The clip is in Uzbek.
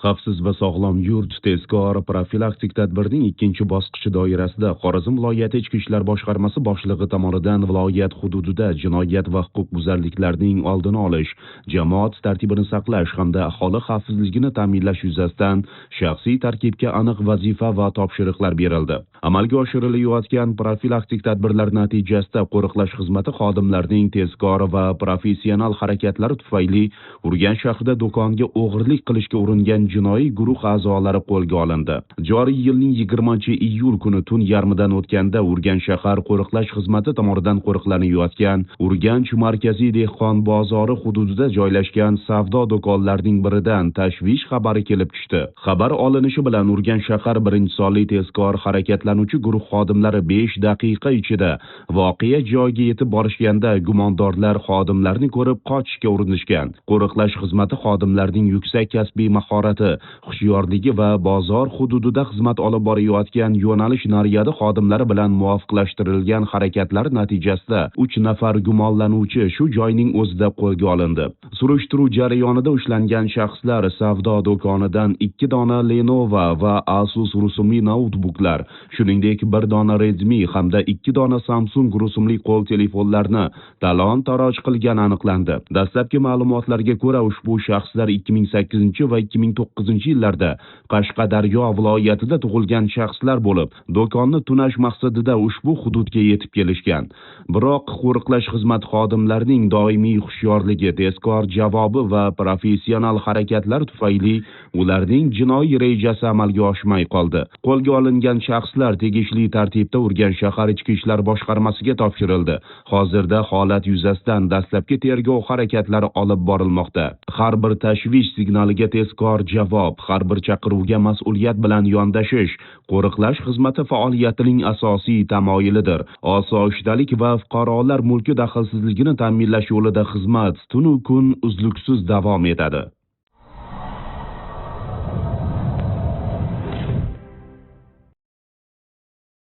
Xavfsiz va sog'lom yurt tezkor profilaktik tadbirning ikkinchi bosqichi doirasida Xorazm viloyati Ichki ishlar boshqarmasi boshlig'i tomonidan viloyat hududida jinoyat va huquqbuzarliklarning oldini olish, jamoat tartibini saqlash hamda aholi xavfsizligini ta'minlash yuzasidan shaxsiy tarkibga aniq vazifa va topshiriqlar berildi. Amalga oshirilayotgan profilaktik tadbirlar natijasida qo'riqlash xizmati xodimlarining tezkor va professional harakatlari tufayli Urganch shahrida do'konga o'g'irlik qilishga uringan jinoiy guruh a'zolari qo'lga olindi. Joriy yilning 20-iyul kuni tun yarmidan o'tganda Urganch shahar qo'riqlash xizmati tomonidan qo'riqlanayotgan Urganch markaziy dehqon bozori hududida joylashgan savdo do'konlarining biridan tashvish xabari kelib tushdi. Xabar olinishi bilan Urganch shahar 1-sonli tezkor harakatlanuvchi guruh xodimlari 5 daqiqa ichida voqea joyiga yetib borishganda gumondorlar xodimlarni ko'rib qochishga urinishgan. Qo'riqlash xizmati xodimlarining yuksak kasbiy mahorati, hushyorligi va bozor hududida xizmat olib borayotgan yo'nalish naryadi xodimlari bilan muvofiqlashtirilgan harakatlar natijasida 3 nafar gumonlanuvchi shu joyning o'zida qo'lga olindi. Surishtiruv jarayonida ushlangan shaxslar savdo do'konidan 2 dona Lenovo va Asus rusumli noutbuklar, shuningdek 1 dona Redmi hamda 2 dona Samsung rusumli qo'l telefonlarni talon-taroj qilgani aniqlandi. Dastlabki ma'lumotlarga ko'ra, ushbu shaxslar 2008 va 2009-yillarda Qashqadaryo viloyatida tug'ilgan shaxslar bo'lib, do'konni tunash maqsadida ushbu hududga yetib kelishgan. Biroq qo'riqlash xizmati xodimlarining doimiy hushyorligi, tezkor javobi va professional harakatlar tufayli ularning jinoiy rejasi amalga oshmay qoldi. Qo'lga olingan shaxslar tegishli tartibda Urganch shahar Ichki ishlar boshqarmasiga topshirildi. Hozirda holat yuzasidan dastlabki tergov harakatlari olib borilmoqda. Har bir tashvish signaliga tezkor javob, har bir chaqiruvga mas'uliyat bilan yondashish qo'riqlash xizmati faoliyatining asosiy tamoyilidir. Osoyishtalik va fuqarolar mulki daxlsizligini ta'minlash yo'lida xizmat tunu kun uzluksiz davom etadi.